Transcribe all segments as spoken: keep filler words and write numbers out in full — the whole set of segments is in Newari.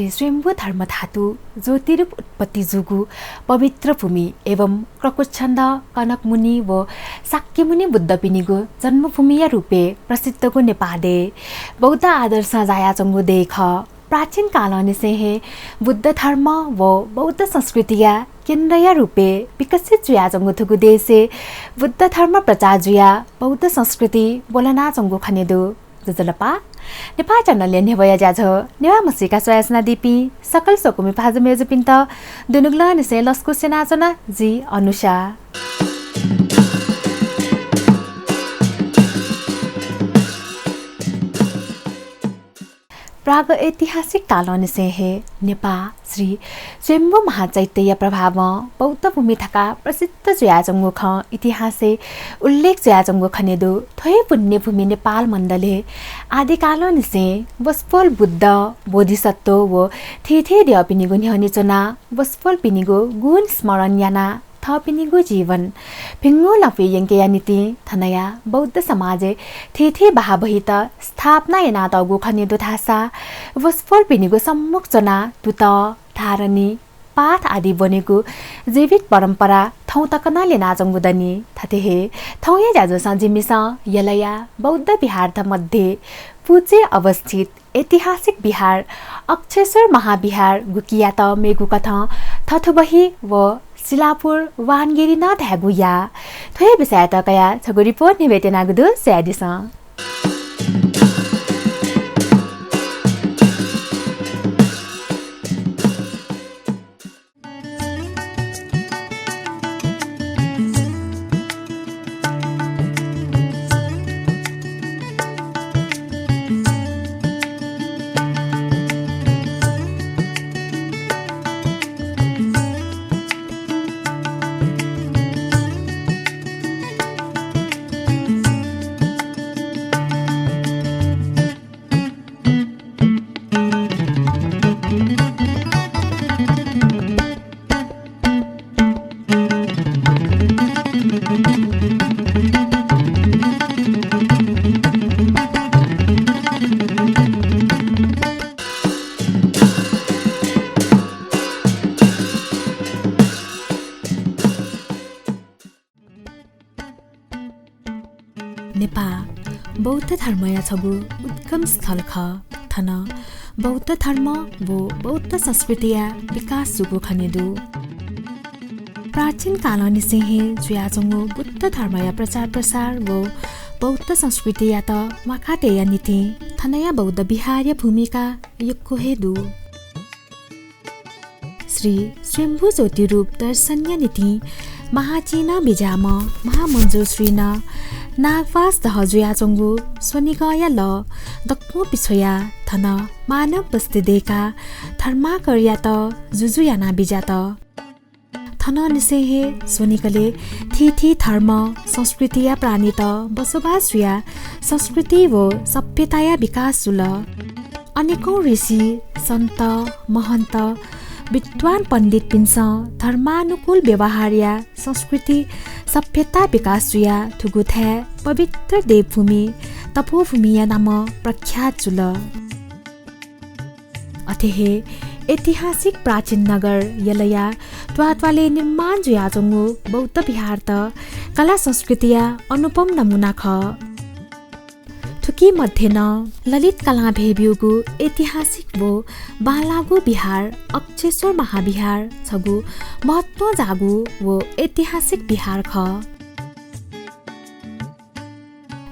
स्वयम्भू धर्मधातु ज्योतिरूप उत्पत्ति जूगु पवित्र भूमि एवं क्रकुच्छन्द, कनकमुनि व शाक्यमुनि बुद्धपिनिगु जन्मभूमिया रूपय् प्रसिद्धगु नेपाः देय् बौद्ध आदर्शं जायाच्वंगु देय् खः। प्राचीन कालंनिसें हे बुद्ध धर्म व बौद्ध संस्कृतिया केन्द्रया रूपय् विकसित जुयाच्वंगु थुगु देशय् बुद्ध धर्म प्रचार जुयाः बौद्ध संस्कृति ब्वलनाच्वंगु खने दु। ज्वजलपा, नेपाः च्यानलया न्ह्यब्वया ज्याझ्वः नेवाः म्हसीका स्वयाच्वनादीपिं सकल स्वकुमि भाजु मय्जुपिन्त दुनुगलंनिसें लसकुस यानाच्वना, जि अनुषा। प्रागैतिहासिक कालंनिसें हे नेपाः श्री स्वयम्भू महाचैत्यया प्रभावं बौद्ध भूमि धकाः प्रसिद्ध जुयाच्वंगु खँ इतिहासय् उल्लेख जुयाच्वंगु खने दु। थ्व हे पुण्यभूमि नेपाल मण्डलय् आदिकालंनिसें वसपोल बुद्ध, बोधिसत्व व थीथी द्यःपिनिगु न्ह्यःने च्वनाः वसपोलपिनिगु गुण स्मरण यानाः थःपिनिगु जीवन भिंगु लँपुइ यंकेया निंतिं थनया बौद्ध समाजय् थीथी बाहाबहित स्थापना यानातःगु खने दु धाःसा वसपोलपिनिगु सम्मुख च्वनाः तुतः, धारणी, पाठ आदि ब्वनेगु जीवित परम्परा थौं तक नं ल्यनाच्वंगु दनि। थथे हे थौंया ज्याझ्वलय् जिमिसं यलया बौद्ध विहारत मध्ये पुचय् अवस्थित ऐतिहासिक विहार अक्षेश्वर महाविहार गुकियात मेगु कथं थथुबही व सिलापुर वानगिरी नं धायेगु याः। थ्व हे विषययात कयाः छगू रिपोर्ट न्ह्यब्वये त्यनागु दु, स्वयादिसँ। नेपाः बौद्ध धर्मया छगू उद्गम स्थल खः। थन बौद्ध धर्म व बौद्ध संस्कृतिया विकास जूगु खने दु। प्राचीन कालंनिसें हे जुयाच्वंगु बुद्ध धर्मया प्रचार प्रसार व बौद्ध संस्कृतियात वाकातयेया निंतिं थनया बौद्ध विहारया भूमिका यक्व हे दु। श्री स्वयम्भू ज्योतिरूप दर्शनया निंतिं महाचिं नं बिज्याःम्ह महामञ्जुश्रीं नागवास दह जुयाच्वंगु स्वनिगःया लः दक्वं पिछ्वयाः थन मानव बस्ती दय्काः धर्माकरयात जुजु याना बिज्यात। थनंनिसें हे स्वनिगलय् थीथी धर्म, संस्कृतिया प्राणीत बसोबास जुयाः संस्कृति व सभ्यताया विकास जुल। अनेकौं ऋषि, सन्त, महन्त, विद्वान पण्डितपिन्सं धर्मानुकूल व्यवहारया संस्कृति, सभ्यता विकास जुयाः थुगु थाय् पवित्र देवभूमि, तपोभूमिया नामं प्रख्यात जुल। अथे हे ऐतिहासिक प्राचीन नगर यलया त्वाःत्वालय् निर्माण जुयाच्वंगु बौद्ध विहारत कला संस्कृतिया अनुपम नमूना खः। थुकी मध्ये नं ललित कलां भय्ब्यूगु ऐतिहासिक व बांलाःगु विहार अक्षेश्वर महाविहार छगू महत्वं जाःगु व ऐतिहासिक विहार खः।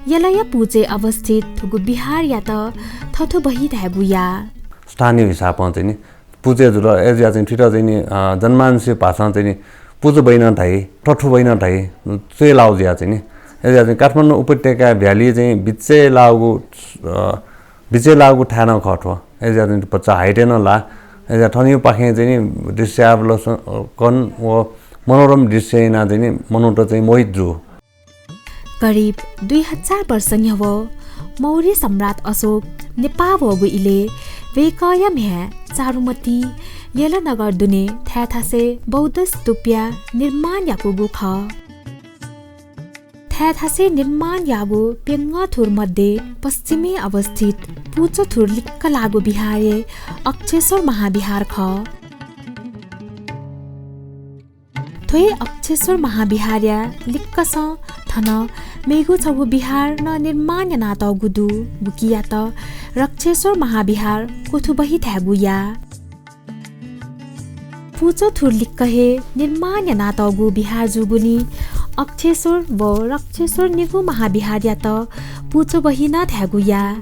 यलया पुचय् अवस्थित थुगु विहारयात थथुबही धायेगु याः। स्थानीय हिसाबं चाहिँ नि पुचय् जुल, अय्जुयाः चाहिँ थुइत चाहिँ नि, अ, जनमानसीय भाषां चाहिँ नि पुचबही नं धाइ, थथुबही नं धाइ, चय्लाःगु जुयाः चाहिँ नि। अय्जुयाः चाहिँ काठमाडौं उपत्यका भ्याली चाहिँ बिचय् लाःगु, अ, बिचय् लाःगु थाय् नं खः थ्व। अय्जुयाः चाहिँ भचा height-य् नं लाः। अय्जुयाः थनयापाखें चाहिँ नि दृश्यावलोकन व मनोरम दृश्य यानाः चाहिँ नि मनूत चाहिँ मोहित जू। करिब दुई हजार वर्ष न्ह्यः मौर्य सम्राट अशोक नेपाः वःगु इलय् वय्कःया म्ह्याय् चारुमतिं यल नगर दुने थाय् थासय् बौद्ध स्तूपया निर्माण याकूगु खः। थाय् थासय् निर्माण याःगु प्यंगः थुर मध्ये पश्चिमय् अवस्थित पुचो थुर लिक्क लाःगु विहार हे अक्षेश्वर महाविहार खः। थ्व हे अक्षेश्वर महाविहारया लिक्कसं थन मेगु छगू विहार नं निर्माण यानातःगु दु, गुकियात रक्षेश्वर महाविहार क्वथुबही धायेगु या। पुचो थुर लिक्क हे निर्माण यानातःगु विहार जूगुलिं अक्षेश्वर व रक्षेश्वर निगू महाविहारयात पुचोबही नं धायेगु या।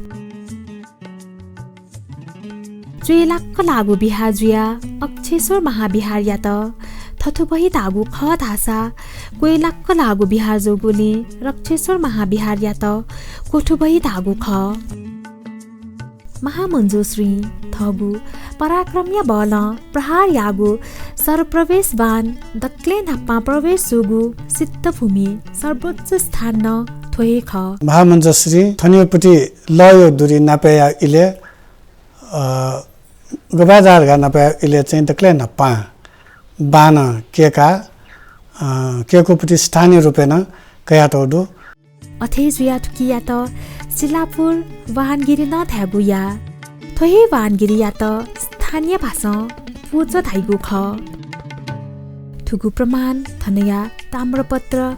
च्वय् लाक्क लाःगु विहार जुयाः अक्षेश्वर महाविहारयात थथुबही धाःगु खः धाःसा क्वय् लाक्क लाःगु विहार जूगुलिं रक्षेश्वर महाविहारयात क्वथुबही धाःगु खः। महामञ्जुश्रीं थःगु पराक्रमया बलं प्रहार याःगु शरप्रवेश बाण दकलय् न्हापां प्रवेश जूगु सिद्धभूमि सर्वोच्च स्थान नं थ्व हे खः। महामञ्जुश्रीं थनियो पुति लःयो दुरी नापय् याः इलय्, अ, गबा जाः धकाः नापय् याः इलय् चाहिँ दकलय् न्हापां बाणं केकाः, अ, केकु पुति स्थानीय रूपय् नं कयातःगु दु। अथे जुयाः थुकियात सिलापुर वाहनगिरी नं धायेगु या। थ्व हे वाहनगिरीयात स्थानीय भाषां पुचो धाइगु खः। थुगु प्रमाण थनया ताम्रपत्र,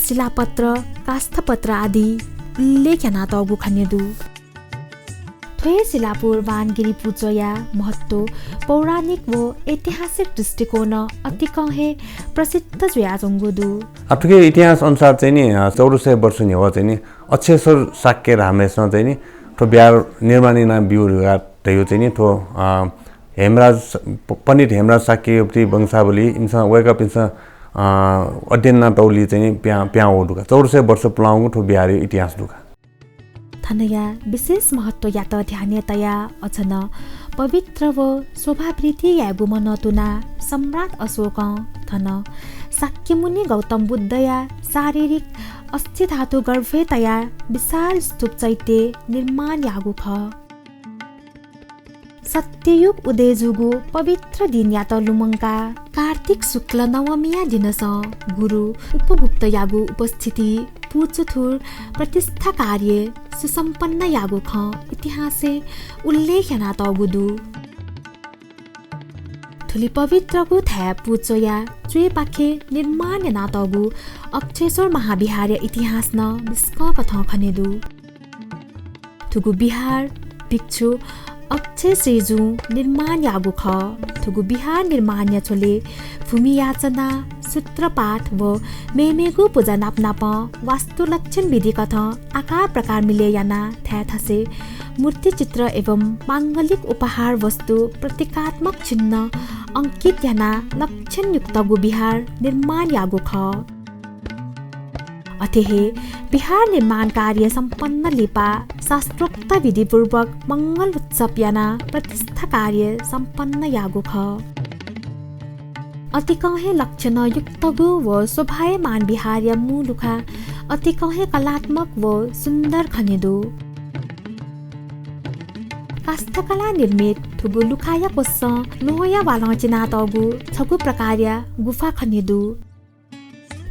शिलापत्र, काष्ठपत्र आदि उल्लेख यानातःगु खने दु। थ्व हे सिलापुर वाहनगिरी पुचोया महत्व पौराणिक व ऐतिहासिक दृष्टिकोणं अतिकं हे प्रसिद्ध जुयाच्वंगु दु। आ, थुकिया इतिहास अनुसार चाहिँ नि, अ, चौध सय वर्ष न्ह्यः चाहिँ नि अक्षेश्वर शाक्य रामय्सं चाहिँ नि थ्व विहार निर्माण याना ब्यू धकाः धयागु चाहिँ नि थ्व, अ, हेमराज, प-, पण्डित हेमराज शाक्यया पुति वंशावली इमिसं वय्कःपिन्सं, अ, अध्ययन यानातःगुलिं चाहिँ नि पिहां, पिहां वःगु दु का। चौध सय वर्ष पुलांगु थ्व विहारया इतिहास दु का। थनया विशेष महत्वयात ध्यानय् तयाः अझ नं पवित्र व शोभावृद्धि यायेगु मनंतुनाः सम्राट अशोकं थन शाक्यमुनि गौतम बुद्धया शारीरिक अस्थि धातु गर्भय् तयाः विशाल स्तूप चैत्य निर्माण याःगु खः। सत्ययुग उदय जूगु पवित्र दिनयात लुमंकाः कार्तिक शुक्ल नवमीया दिनसं गुरु उपगुप्तयागु उपस्थिति पुचोथुर प्रतिष्ठा कार्य सुसम्पन्न याःगु खँ इतिहासय् उल्लेख यानातःगु दु। थुलि पवित्रगु थाय् पुचोया च्वय्पाखे निर्माण यानातःगु अक्षेश्वर महाविहारया इतिहास नं बिस्कं कथं खने दु। थुगु विहार भिक्षु अक्षय श्रीजुं निर्माण याःगु खः। थुगु विहार निर्माणया झ्वलय् भूमि याचना, सूत्रपाठ व मेमेगु पुजा नापनापं वास्तु लक्षण विधि कथं आकार प्रकार मिलय् यानाः थाय् थासय् मूर्ति चित्र एवं मांगलिक उपहार वस्तु प्रतीकात्मक चिन्ह अंकित यानाः लक्षणयुक्तगु विहार निर्माण याःगु खः। अथे हे विहार निर्माण कार्य सम्पन्न लिपा शास्त्रोक्त विधिपूर्वक मंगल उत्सव यानाः प्रतिष्ठा कार्य सम्पन्न याःगु खः। अतिकं हे लक्षणयुक्तगु व शोभायमान विहारया मू लुखा अतिकं हे कलात्मक व सुन्दर खने दु। काष्ठकला निर्मित थुगु लुखाया क्वसं ल्वहंया वालं चिनातःगु छगू प्रकारया गुफा खने दु।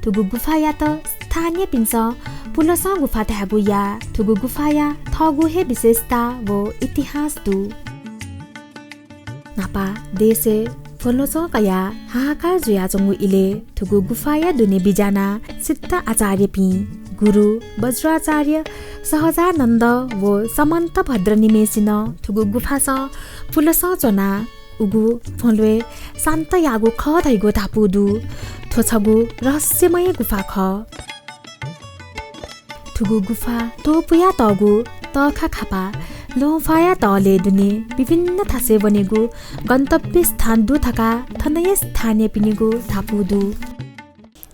थुगु गुफायात स्थानीयपिन्सं पुलसं गुफा धायेगु या। थुगु गुफाया थःगु हे विशेषता व इतिहास दु। न्हापा देशय् भ्वंल्वचं कयाः हाहाकार जुयाच्वंगु इलय् थुगु गुफाया दुने बिज्यानाः सिद्ध आचार्यपिं, गुरु वज्राचार्य, सहजानन्द व समन्तभद्र निम्हय्सिनं थुगु गुफासं पुलसं च्वनाः उगु भ्वंल्वय् शान्त याःगु खः धइगु धापू दु। थ्व छगू रहस्यमय गुफा खः। थुगु गुफा त्वपुयातःगु तःखा खापा ल्वहंफाया तःलय् दुने विभिन्न थासय् वनेगु गन्तव्य स्थान दु धकाः थनया स्थानीयपिनिगु धापू दु।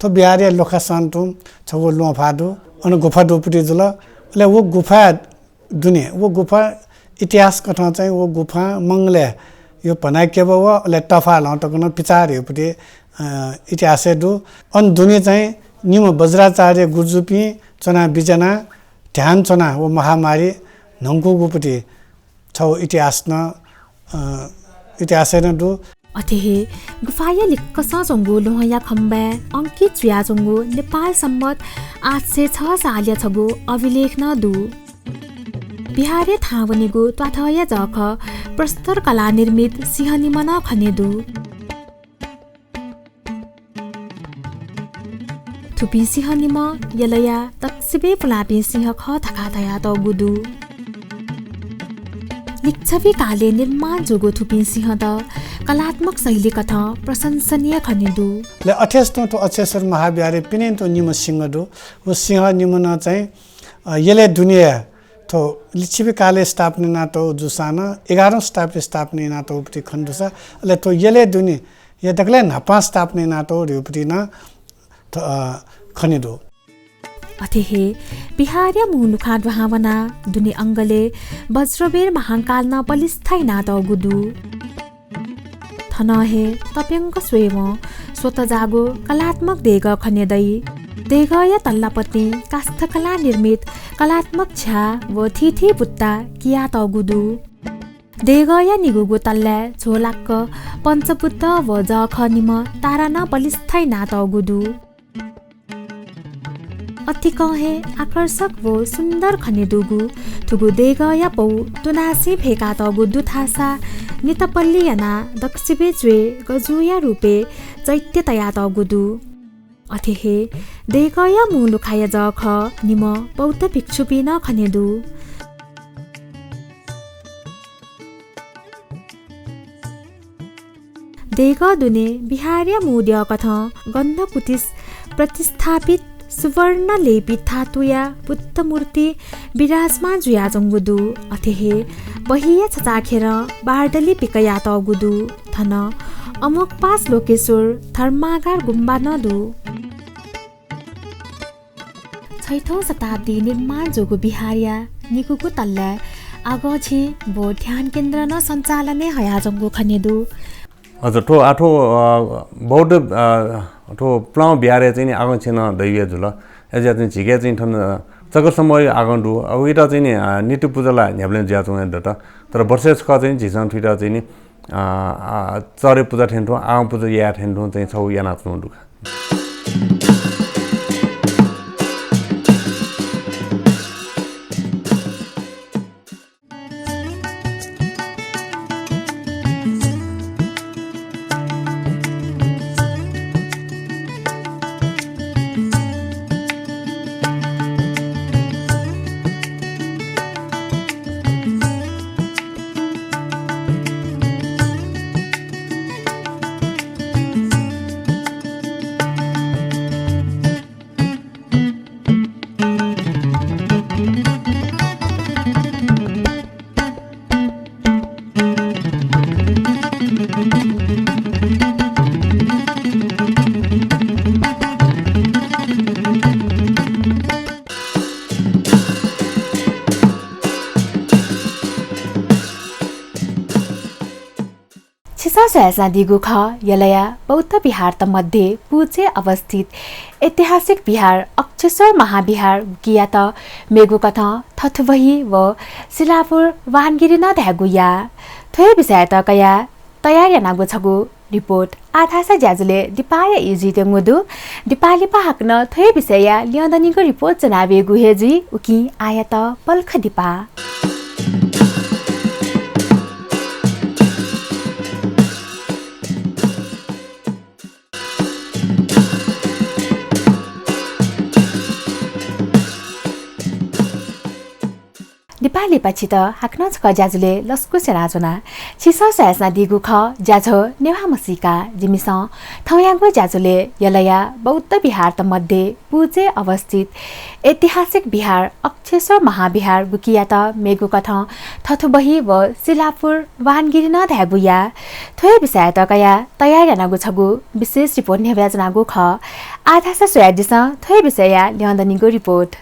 थ्व विहारया ल्वखासं तुं छगू ल्वहंफा दु, अन गुफा दुपट्टि जुल। अले व गुफा दुने, व गुफा इतिहास कथं चाहिँ व गुफा मंगलय् यो भनाक्यब व अले तफालं तक नं पिचार हेपट्टि, अ, इतिहासय् दु। अन दुने चाहिँ निम्ह वज्राचार्य गुरुजुपिं च्वनाः बिज्यानाः ध्यान च्वनाः व महामारी न्हंकूगुपट्टि छगू इतिहास नं, अ, इतिहासय् नं दु। अथे हे गुफाया लिक्कसं च्वंगु ल्वहंया खम्बाय् अंकित जुयाच्वंगु नेपाल सम्बत आठ सय छ सालया छगू अभिलेख नं दु। विहारया थाहां वनेगु त्वाथया जःखः प्रस्तर कला निर्मित सिंहनिम्ह नं खने दु। थुपिं सिंहनिम्ह यलया दक्वसिबय् पुलांपिं सिंह खः धकाः धयातःगु दु। लिच्छवि कालय् निर्माण जूगु थुपिं सिंहत कलात्मक शैलीकथं प्रशंसनीय खने दु। अले अथेस तुं थ्व अक्षेश्वर महाविहारय् पिने तुं निम्ह सिंह दु। व सिंहनिम्ह नं चाहिँ, अ, यलय् दुने थ्व लिच्छवि कालय् स्थापना यानातःगु जूसां नं एघारौं शताब्दीइ स्थापना यानातःगु पति खने दुसा, अले थ्व यलय् दुने या दकलय् न्हापां स्थापना यानातःगु धइगु पति नं थ्व, अ, खने दु। अथे हे विहारया मू लुखां दुहां वनाः दुने अंगलय् वज्रवेर महांकाल नं पलिस्था यानातःगु दु। थन हे तप्यंक स्वयेवं स्वतः जाःगु कलात्मक देगः खने दइ। देगःया तल्लापतिं काष्ठकलां निर्मित कलात्मक झ्याः व थीथी बुत्ता कियातःगु दु। देगःया निगूगु तल्लाय् झ्वःलाक्क पञ्चबुद्ध व जःखः निम्ह तारा नं पलिस्था यानातःगु दु। अतिकं हे आकर्षक व सुन्दर खने दुगु थुगु देगःया पौ तुनासिं फय्कातःगु दु धाःसा नितपल्ली यानाः दक्वसिबय् च्वय् गजुया रूपय् चैत्य तयातःगु दु। अथे हे देगःया मू लुखाया जःखः निम्ह बौद्ध भिक्षुपिं नं खने दु। देगः दुने विहारया मू द्यःकथं गन्धकुटिस प्रतिष्ठापित सुवर्ण लेपित धातुया बुद्ध मूर्ति विराजमान जुयाच्वंगु दु। अथे हे बहिया छचाःखेरं बारदलि पिकयातःगु दु। थन अमोघपाश लोकेश्वर धर्मागार गुम्बा नं दु। छैठौं शताब्दीइ निर्माण जूगु विहारया निगूगु तल्लाय् आगःछेँ व ध्यान केन्द्र नं सञ्चालनय् हयाच्वंगु खने दु। हजुर, थ्व, आ, थ्व, अ, बौद्ध, अ, थ्व पुलांगु विहारय् चाहिँ नि आगःछेँ नं दइगु हे जुल। अय्‌जुयाः चाहिँ झीके चाहिँ थन, अ, चक्र समूहया आगं दु। अब उकियात चाहिँ नि, अ, नित्य पुजा ला न्ह्याबलें जुयाच्वंगु हे दत। तर वर्षय् छकः चाहिँ झीसं थुकियात चाहिँ नि, अ, अ, चरे पुजा थें तुं, आगं पुजा याये थें तुं चाहिँ छगू यानाच्वंगु दु का। छिसं स्वयाच्वनादीगु खः, यलया बौद्ध विहारत मध्ये पुचय् अवस्थित ऐतिहासिक विहार अक्षेश्वर महाविहार गुकियात मेगु कथं थथुबही व सिलापुर वाहनगिरी नं धायेगु या। थ्व हे विषयत कयाः तयार यानागु छगू रिपोर्ट आः धाःसा ज्याझ्वलय् दिपाया ई जुइत्यंगु दु। दिपा लिपा हाकनं थ्व हे विषयया ल्यं दनिगु रिपोर्ट ज्वनाबीगु हे जुइ। उकिं आःयात पलख दिपा। दिपा लिपा छित हाकनं छकः ज्याझ्वलय् लसकुस यानाच्वना। छिसं स्वयाच्वनादीगु खः ज्याझ्वः नेवाः म्हसीका। जिमिसं थौंयागु ज्याझ्वलय् यलया बौद्ध विहारत मध्ये पुचय् अवस्थित ऐतिहासिक विहार अक्षेश्वर महाविहार गुकियात मेगु कथं थथुबही व सिलापुर वाहनगिरी नं धायेगु या। थ्व हे विषयत कयाः तयार यानागु छगू विशेष रिपोर्ट न्ह्यब्वयाच्वनागु खः। आः धाःसा स्वयादिसँ थ्व हे विषयया ल्यं दनिगु रिपोर्ट।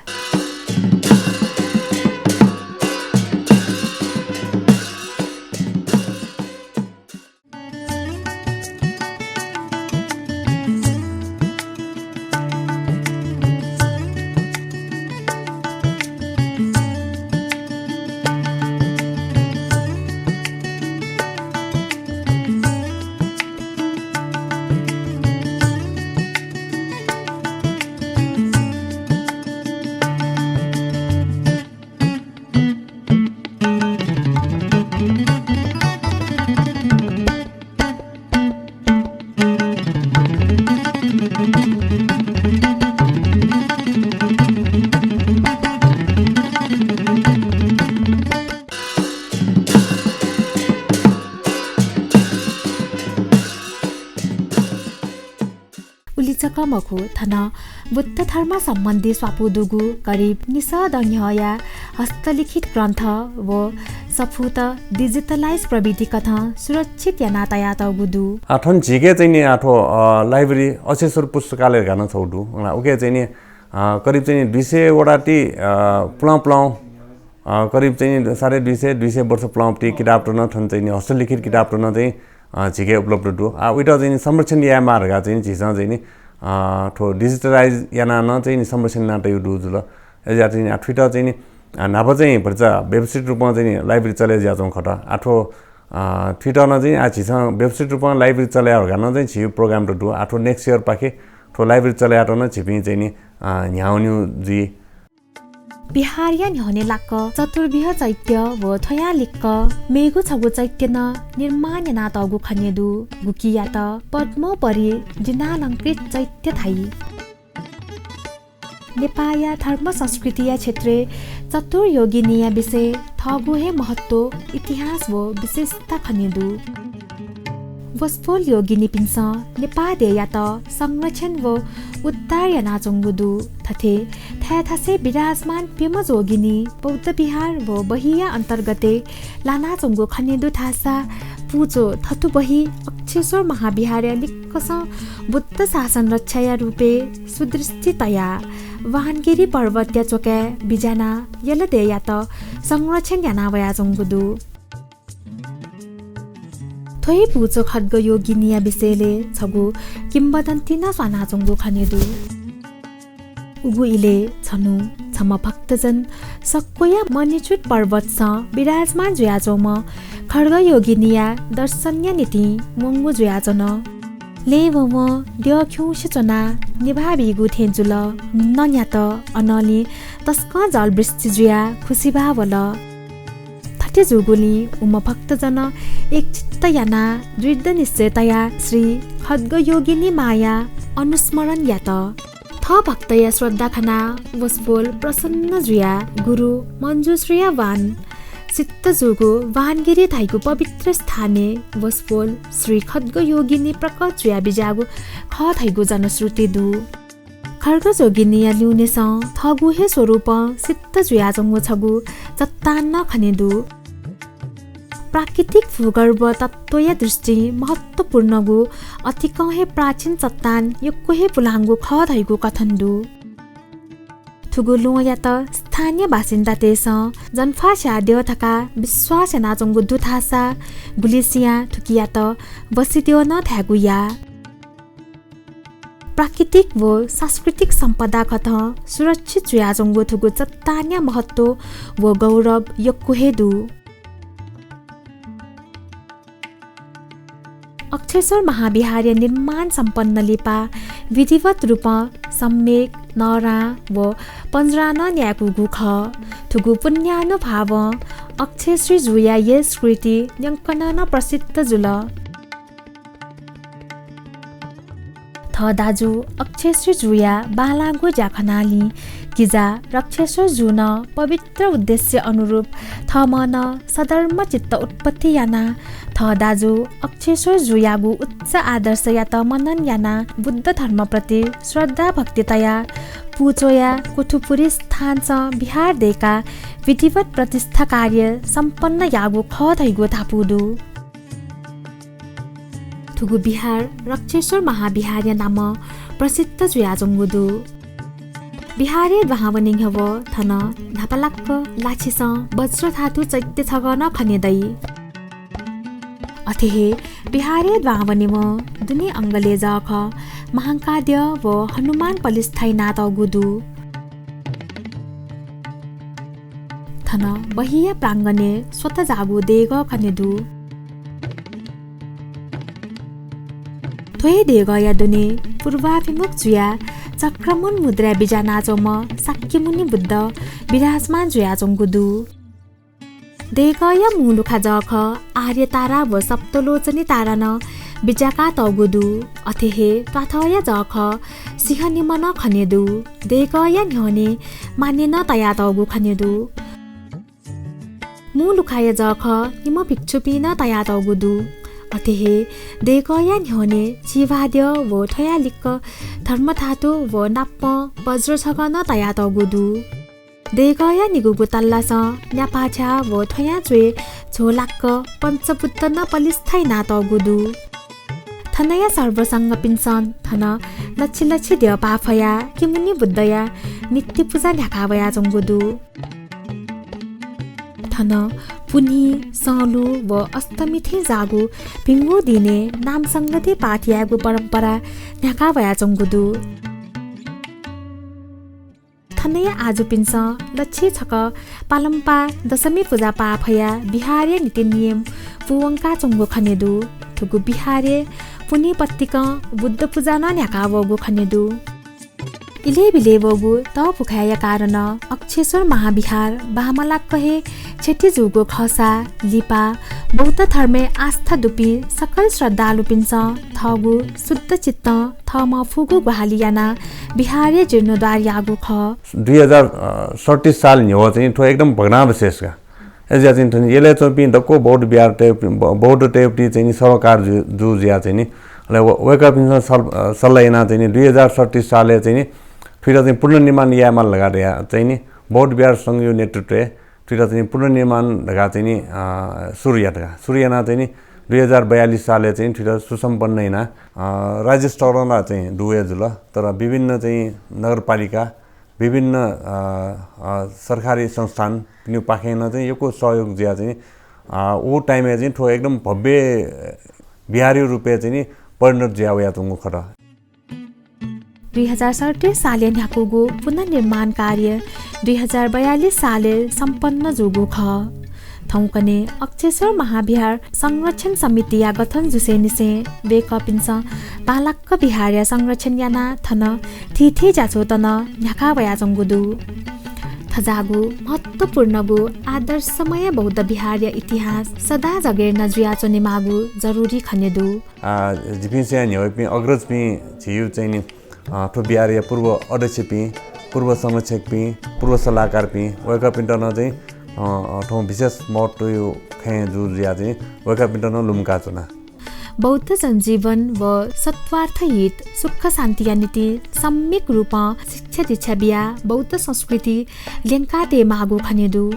जक मखु, थन बुद्ध धर्म सम्बन्धी स्वापू दुगु करिब निसः दँ न्ह्यःया हस्तलिखित ग्रन्थ व सफूत digitalize प्रविधि कथं सुरक्षित याना तयातःगु दु। आ, थन झीके चाहिँ नि आ थ्व, अ, library अक्षेश्वर पुस्तकालय धकाः नं छगू दु। अ, उके चाहिँ नि, अ, करिब चाहिँ नि दुई सय वटा ति, अ, पुलां पुलां, अ, करिब चाहिँ नि साढे दुई सय, दुई सय वर्ष पुलां ति किताबत नं थन चाहिँ नि हस्तलिखित किताबत नं चाहिँ अ, झीके उपलब्ध दु। आ, उइत चाहिँ नि संरक्षण यायेमाः धकाः चाहिँ नि झीसं चाहिँ नि, अ, थ्व digitalize यानाः नं चाहिँ नि संरक्षण याना तयागु दु जुल। अय्‌जुयाः चाहिँ नि आ थुइत चाहिँ नि, अ, न्हापा चाहिँ भचा व्यवस्थित रूपं चाहिँ नि library चले जुयाच्वंगु खः। आ, थ्व, अ, थुइत नं चाहिँ आ झीसं व्यवस्थित रूपं library चले यायेगु धकाः नं चाहिँ झी program त दु। आ, थ्व next year पाखे थ्व library चले यायेत नं झीपिं चाहिँ नि, अ, न्ह्याः वनेगु जुइ। विहारया न्ह्यःने लाक्क चतुर्विह चैत्य व थ्वयां लिक्क मेगु छगू चैत्य नं निर्माण यानातःगु खने दु, गुकियात पद्मोपरि जिनालंकृत चैत्य धाइ। नेपाःया धर्म संस्कृतिया क्षेत्रय् चतुर्योगिनीया विषय थःगु हे महत्व, इतिहास व विशेषता खने दु। वसपोल योगिनीपिन्सं नेपाः देय्‌यात संरक्षण व उद्धार यानाच्वंगु दु। थथे थाय् थासय् विराजमान प्यम्ह योगिनी बौद्ध विहार व बहीया अन्तर्गतय् लानाच्वंगु खने दु धाःसा पुचो थथु बही अक्षेश्वर महाविहारया लिक्कसं बुद्ध शासन रक्षाया रूपय् सुदृष्टि तयाः वानगिरी पर्वतया च्वकाय् बिज्यानाः यल देय्‌यात संरक्षण याना वयाच्वंगु दु। थ्व हे पुचो खड्ग योगिनीया विषयले छगू किंवदन्ती नं स्वानाच्वंगु खने दु। उगु इले छन्हु छम्ह भक्तजन सक्वया मणिचूड पर्वतसं विराजमान जुयाच्वंम्ह खड्ग योगिनीया दर्शनया निंतिं वंगु जुयाच्वन। लँय् वंवं द्यः खिउँसे च्वनाः निभाः बीगु थें जुल। नं न्यात। अनंलि तसकं जलवृष्टि जुयाः खुसिबाः वल। थथे जूगुलिं उम्ह भक्तजनं एकचित्त यानाः दृढ निश्चय तयाः श्री खड्ग योगिनी मांया अनुस्मरण यात। थः भक्तया श्रद्धा खनाः वसपोल प्रसन्न जुयाः गुरु मञ्जुश्रीया वाण सिद्ध जूगु वानगिरी धाइगु पवित्र स्थानय् वसपोल श्री खड्ग योगिनी प्रकट जुयाः बिज्याःगु खः धाइगु जनश्रुति दु। खड्ग योगिनीया ल्यूनेसं थःगु हे स्वरूपं सिद्ध जुयाच्वंगु छगू चट्टान नं खने दु। प्राकृतिक भूगर्भ तत्त्वया दृष्टिं महत्त्वपूर्णगु अतिकं हे प्राचीन चट्टान यक्व हे पुलांगु खः धाइगु कथन दु। थुगु ल्वहंयात स्थानीय बासिन्दातय्‌सं जन्फास्याः द्यः धकाः विश्वास यानाच्वंगु दु धाःसा गुलिसियां थुकियात बसि द्यः नं धायेगु याः। प्राकृतिक व सांस्कृतिक सम्पदा कथं सुरक्षित जुयाच्वंगु थुगु चट्टानया महत्व व गौरव यक्व हे दु। अक्षेश्वर महाविहारया निर्माण सम्पन्न लिपा विधिवत रूपं सम्यक, नःरां व पञ्जरां नं न्यायेकूगु खः। थुगु पुण्यानुभावं अक्षेश्री जूया यल स्मृति न्यंकनं नं प्रसिद्ध जुल। थः दाजु अक्षेश्री जूया बांलाःगु ज्या खनालि किजा रक्षेश्वर जूं नं पवित्र उद्देश्य अनुरूप थःम्हं नं सद्धर्म चित्त उत्पत्ति यानाः थः दाजु अक्षेश्वर जूयागु उच्च आदर्शयात मनन यानाः बुद्ध धर्मप्रति श्रद्धा भक्ति तयाः पुचोया कुथुपुरी स्थानसं विहार दय्‌काः विधिवत प्रतिष्ठा कार्य सम्पन्न याःगु खः धइगु धापू दु। थुगु विहार रक्षेश्वर महाविहारया नामं प्रसिद्ध जुयाच्वंगु दु। विहारय् दुहां वने न्ह्यः थन न्हापालाक लाछिसं वज्रधातु चैत्य छगः नं खने दइ। अथे हे विहारय् दुहां वनेवं दुने अंगलय् जःखः महांकाद्यः व हनुमान पलिस्था यानातःगु दु। थन बहिया प्रांगणय् स्वत जाःगु देगः खने दु। थ्व हे देगःया दुने पूर्वाभिमुख जुयाः चक्रमुन मुद्राय् बिज्यानाच्वंम्ह शाक्यमुनि बुद्ध विराजमान जुयाच्वंगु दु। देगःया मू लुखा जःखः आर्यतारा व सप्तलोचनी तारा नं बिज्याकातःगु दु। अथे हे त्वाथःया जःखः सिंहनिम्ह नं खने दु। देगःया न्ह्यःने माने नं तयातःगु खने दु। मू लुखाया जःखः निम्ह भिक्षुपिं नं तयातःगु दु। अथे हे देगःया न्ह्यःने चिभाद्यः व थ्वया लिक्क धर्मधातु व नापं वज्र छगः नं तयातःगु दु। देगःया निगूगु तल्लासं न्यापाछ्या व थ्वया च्वय् झ्वःलाक्क पञ्चबुद्ध नं पलिस्था यानातःगु दु। थनया सर्वसंघपिन्सं थन लछि लछि द्यः पाफया किमुनि बुद्धया नित्य पुजा न्ह्याका वयाच्वंगु दु। थन पुन्हि, संलु व अष्टमी थें जाःगु भिंगु दिनय् नाम संगति पाठ यायेगु परम्परा न्ह्याका वयाच्वंगु दु। थनया आजुपिन्सं लछि छकः पालंपाः दशमी पुजा पाफया विहारया नीति नियम पूवंकाच्वंगु खने दु। थुगु विहारय् पुन्हि पतिकं बुद्ध पुजा नं न्ह्याका वःगु खने दु। इलय् बिलय् वःगु तःपुखाय्‌या कारणं अक्षेश्वर महाविहार बांमलाक्क हे क्षति जूगु खःसा लिपा बौद्ध धर्मय् आस्था दुपिं सकल श्रद्धालुपिन्सं थःगु शुद्ध चित्तं थःम्हं फुगु ग्वाहालि यानाः विहारया जीर्णोद्धार याःगु खः। दुई हजार सडतिस साल न्ह्यः चाहिँ थ्व एकदम भग्नावशेष का। अय्‌जुया चाहिँ थन यलय् च्वंपिं दक्व बौद्ध विहारतय्, ब-, बौद्धतय्‌पट्टि चाहिँ नि सरोकार जु-, जु जुया चाहिँ नि, अले व-, वय्‌कःपिन्सं सल-, अ, सल्लाह यानाः चाहिँ नि दुई हजार सडतिस सालय् चाहिँ नि थुइत चाहिँ पुनर्निर्माण यायेमाल धकाः धया चाहिँ नि बौद्ध विहार संघया नेतृत्वय् थुइत चाहिँ नि पुनर्निर्माण धकाः चाहिँ नि, अ, सुरु यात का। सुरु यानाः चाहिँ नि दुई हजार बयालिस सालय् चाहिँ नि थुइत सुसम्पन्न यानाः, अ, राज्य स्तरं ला चाहिँ दुवया जुल, तर विभिन्न चाहिँ नगरपालिका विभिन्न, अ, अ, सरकारी संस्थानपिनिगु पाखें नं चाहिँ यक्व सहयोग जुया चाहिँ, अ, उ time-य् चाहिँ थ्व एकदम भव्य विहारया रूपय् चाहिँ नि परिणत जुया वयाच्वंगु खः। दुई हजार सडतिस सालय् न्ह्याकूगु पुनर्निर्माण कार्य दुई हजार बयालिस सालय् सम्पन्न जूगु खः। थौंकन्हय् अक्षेश्वर महाविहार संरक्षण समितिया गठन जुसेंनिसें वय्‌कःपिन्सं बांलाक्क विहारया संरक्षण यानाः थन थीथी ज्याझ्वःत नं न्ह्याका वयाच्वंगु दु। थज्याःगु महत्त्वपूर्णगु आदर्शमय बौद्ध विहारया इतिहास सदां जगेर्ना जुयाच्वनेमाःगु जरुरी खने दु। आ, जिपिंसया न्ह्यःपिं अग्रजपिं झीगु चाहिँ नि अ, थ्व विहारया पूर्व अध्यक्षपिं, पूर्व संरक्षकपिं, पूर्व सल्लाहकारपिं, वय्‌कःपिन्त नं चाहिँ, अ, अ, थौं विशेष महत्त्वया खँय् जु जुया चाहिँ वय्‌कःपिन्त नं लुमंकाच्वना। बौद्ध जनजीवन व सत्त्वार्थ हित, सुख शान्तिया निंतिं सम्यक रूपं शिक्षा दीक्षा बियाः बौद्ध संस्कृति ल्यंकातयेमाःगु खने दु।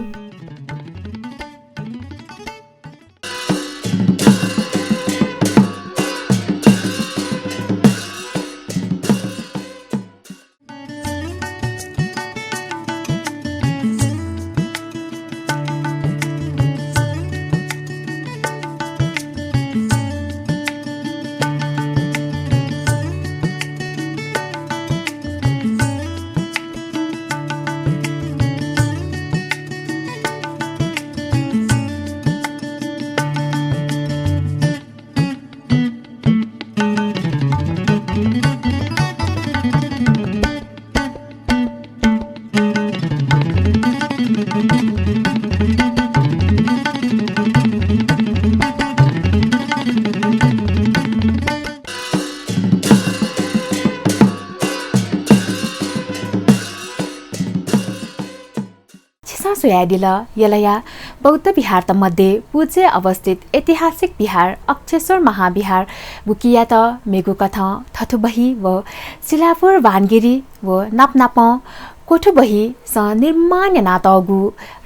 छिसं स्वयादिल यलया बौद्ध विहारत मध्ये पुजे अवस्थित ऐतिहासिक विहार अक्षेश्वर महाविहार गुकियात मेगु कथं थथुबही व सिलापुर वानगिरी व नापनापं क्वथुबही सं निर्माण यानातःगु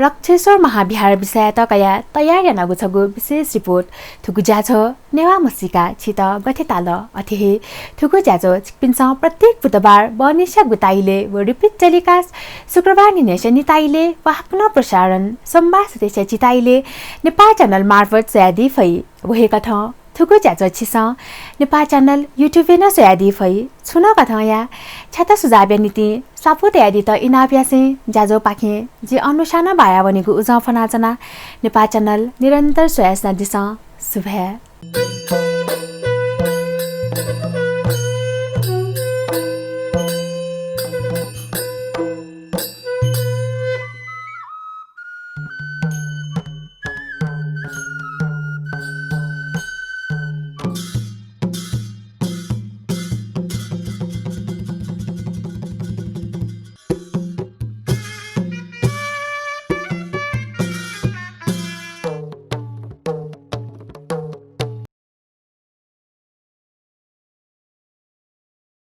अक्षेश्वर महाविहार विषयत कयाः तयार यानागु छगू विशेष report। थुगु ज्याझ्वः नेवाः म्हसीका छित गथे ताल, अथे हे थुगु ज्याझ्वः छिकपिन्सं प्रत्येक बुधबार बहनिसिया गुता इलय् व repeat telecast शुक्रबार न्हिनय् स्यनिता इलय् व हाकनं प्रसारण सोमबार सुथसिया झिता इलय् नेपाः channel मार्फत स्वयादी फइ। व हे कथं थुगु ज्याझ्वः छिसं नेपाः channel YouTube-य् नं स्वयादी फइ। छुं नं कथंया छ्यात सुझावया निंतिं स्वापू तयादीत इनाप यासें ज्याझ्वःपाखें जि अनुषां बायावनेगु उजं फ्वनाच्वना। नेपाः channel निरन्तर स्वयाच्वनादिसँ। सुभाय्।